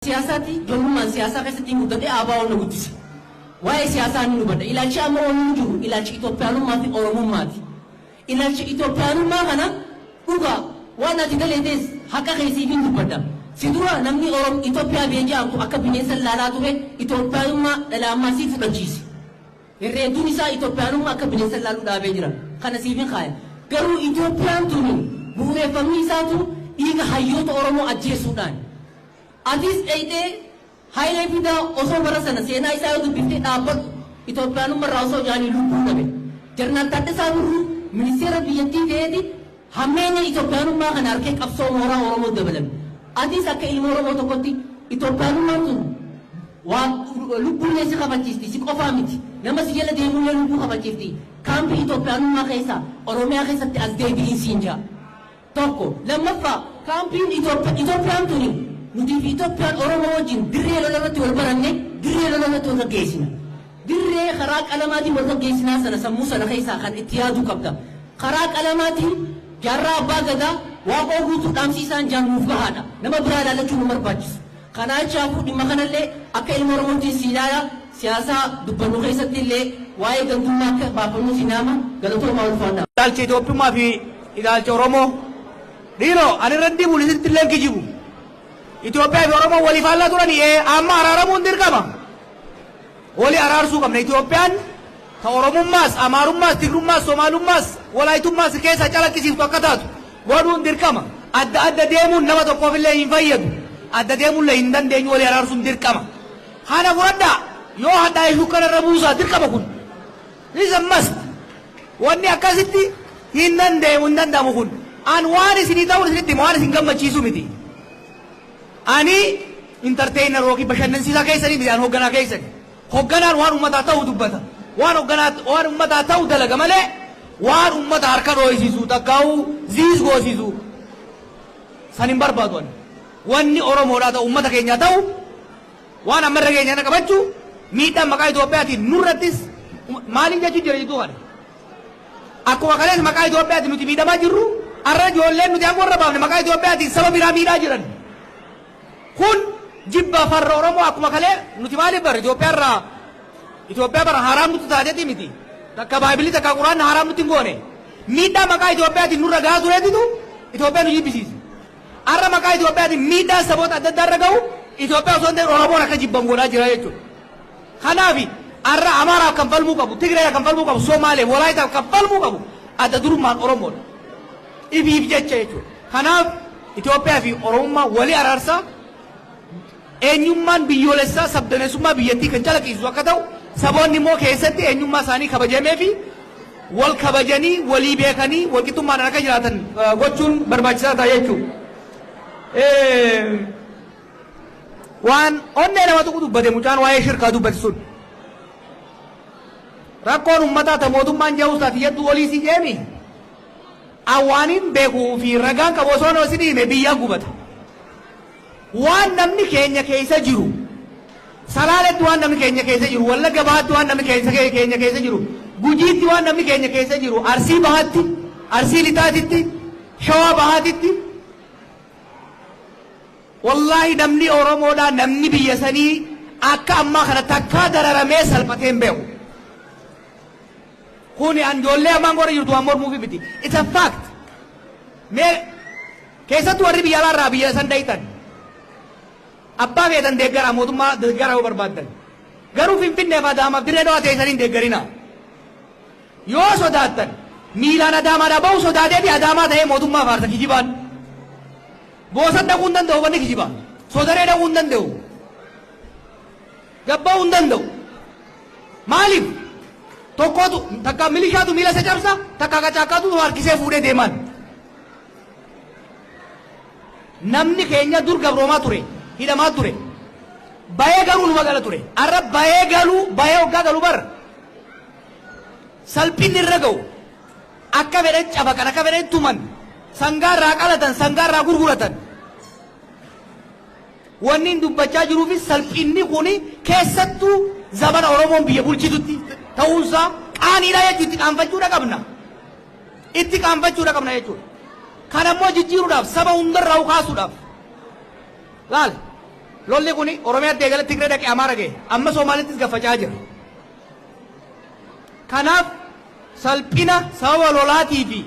Siyaasaati ijoollummaan siyaasaa keessatti guddate ABO'n na guddise. Waa'ee siyaasaa ni hubadha. Ilaalchi amma wanni jiru ilaalchi Itoophiyaanummaa fi Oromummaati. Ilaalchi Itoophiyaanummaa kana dhugaa waan ati galeetes haqa keessiif hin dubbadha. Si dura namni Orom Itoophiyaa biyya jedhamtu akka bineensa laalaa ture Itoophiyaanummaa dhala ammaa si fudhachiise. Herreedduun isaa Itoophiyaanummaa akka bineensa laaluu dhaabee jira. Kana siif hin kaaya. Garuu Itoophiyaan tuni bu'uureffamni isaatu dhiiga hayyoota Oromoo ajjeesuudhaan. Atis dhayxee Hayilee Fidaa osoo bara sana seenaa isaa yoo dubbiftee dhaabbadhu Itoophiyaanummaa irraa osoo jaanii lubbuu dhabe. Jeneraal Taaddasaa Birruu ministeera biyyattii ta'eeti hammeenya Itoophiyaanummaa kana harkee qabsoo mooraa Oromoo dabalame. Atis akka ilma Oromoo tokkotti Itoophiyaanummaan tun waa lubbuullee si kafachiisti si qofaa miti. Nama si jala deemullee lubbuu kafachiifti. Kaampii Itoophiyaanummaa keessa Oromiyaa keessatti as deebi'iin siin jaa. Tokko lammaffaa kaampiin Itoophiyaan tuni nuti fi Itoophiyaan Oromoo wajjin dirree lola irratti wal baranne dirree lola irratti wal gaggeessina. Dirree karaa qalamaatiin wal gaggeessinaa sana sammuu sana keessaa kan itti yaaduu qabda. Karaa qalamaatiin jaarraa abbaa gadaa waaqoo guutuu dhaamsiisaan jaan nuuf gahaadha. Nama biraa ilaallachuu nu barbaachisu. Kanaa jechaafuu dhimma kanallee akka ilma Oromootiin si ilaala siyaasaa dubbannu keessatti illee waa'ee gandummaa akka baafannu si naama galatoomaa ulfaadha. Ilaalcha Itoophiyummaa fi ilaalcha Oromoo. Dhiiroo ani irra dibu isinitti illee kijibu. Itoophiyaa fi Oromoo waliif faallaa turanii amma araaramuun dirqama. Walii araarsuu qabna. Itoophiyaan ta Oromummaas, Amaarummaas, Tigrummaas, Somaalummaas, Walaayitummaas keessa calaqqisiiftu akka taatu godhuun dirqama. Adda adda deemuun nama tokkoof illee hin fayyadu. Adda deemuun illee hin dandeenyu walii araarsuun dirqama. Kana fudhadhaa yoo hadhaa'e shukkara irra buusaa dirqama kun. This is a must. Wanni akkasitti hin danda'amu hin danda'amu kun. An waan isinii ta'uun isinitti hima waan isin gammachiisu miti. Ani entertainer yookiin bashannansiisaa keessanii miti an hoogganaa keessani. Hoogganaan waan uummataa ta'u dubbata. Waan hoogganaa waan uummataa ta'u dalaga malee waan uummata harka dhooysisu takkaa'u ziis goosisu san hin barbaadu ani. Wanni Oromoodhaa ta'u uummata keenyaa ta'u waan amma irra keenya kana qabachuu miidhaan maqaa Itoophiyaatiin nurrattis maaliin jechuun jira jidduu kana. Akkuma kalees maqaa Itoophiyaatiin nuti miidhamaa jirru har'a ijoolleen nuti aangoo irra baafne maqaa Itoophiyaatiin saba biraa miidhaa jiran. Kun jibba farra Oromoo akkuma kalee nuti maaliif bara Itoophiyaa irraa Itoophiyaa bara haraam nutti taateeti miti. Takka Baaybilii takka Quraanni haraam nutti hin goone. Miidhaa maqaa Itoophiyaatiin nurra gahaa tureetitu Itoophiyaa nu jibbisiise. Har'a maqaa Itoophiyaatiin miidhaan saboota adda addaa irra gahu Itoophiyaa osoo hin ta'in Oromoon akka jibbamu godhaa jira jechuudha. Kanaaf har'a Amaaraaf kan falmuu qabu, Tigreef kan falmuu qabu, Somaaleef, Walaayitaaf kan falmuu qabu adda durummaan Oromoodha. Ifiif jecha jechuudha. Kanaaf Itoophiyaa fi Oromummaa walii araarsaa eenyummaan biyyoolessaa sabdaneessummaa biyyattii kan calaqqisiisu akka ta'u saboonni immoo keessatti eenyummaa isaanii kabajamee fi wal kabajanii walii beekanii wal qixxummaadhaan akka jiraatan gochuun barbaachisaa ta'a jechuudha. Waan onnee nama tuqu dubbate mucaan waa'ee shirkaa dubbate sun. Rakkoon uummataa ta mootummaan ja'uus taate jettu olii si jeemi. Awwaaniin beekuu fi ragaan qabu osoo isin hime biyyaan gubata. Waan namni keenya keessa jiru Salaaletti waan namni keenya keessa jiru, Wallagga Bahaatti waan namni keenya keessa jiru, Gujiitti waan namni keenya keessa jiru, Arsii Bahaatti, Arsii Lixaatitti, Shawaa Bahaatitti. Wallaahi namni Oromoodhaa namni biyya sanii akka ammaa kana takkaa dararamee salphatee hin beeku. Kuni an ijoollee ammaan godha jirtu waan mormuufi miti. It's a fact. Mee keessattuu warri biyya alaarraa biyya san dhayitan. Abbaa feetan deeggaraa mootummaa deeggaraa yoo barbaaddan. Garuu Finfinnee fi Adaamaaf dirree dhawaa teessanii hin deeggarinaa. Yoo sodaattan miilaan Adaamaadhaa bahu sodaatee fi Adaamaa ta'ee mootummaa faarsa kijibaan. Boosan dhaquu hin danda'u wanni kijiba. Sodaree dhaquu hin danda'u. Gabba'uu hin danda'u. Maaliif? Tokkotu takka milishaatu miila isa cabsa takka qacaakkaatu harkisee fuudhee deemaan. Namni keenya dur gabroomaa ture, hidhamaa ture. Bayee garuu numa gala ture. Har'a bayee galuu, bayee hoggaa galu bar. Salphinni irra ga'u. Akka fedhan cafaqan, akka fedhan tuman. Sangaa irraa qalatan, sangaa irraa gurguratan. Wanni hin dubbachaa jiruufis salphinni kuni keessattuu zamana Oromoon biyya bulchitutti ta'uunsaa qaaniidha jechuun itti qaanfachuudha qabna. Itti qaanfachuudha qabna jechuudha. Kana immoo jijjiiruudhaaf saba hundarraa kaasuudhaaf. Laal. Lolli kun Oromiyaatti eegale, Tigree dhaqee, Amaara ga'e. Amma Somaalittis gaffacaa jira. Kanaaf salphina sababa lolaatii fi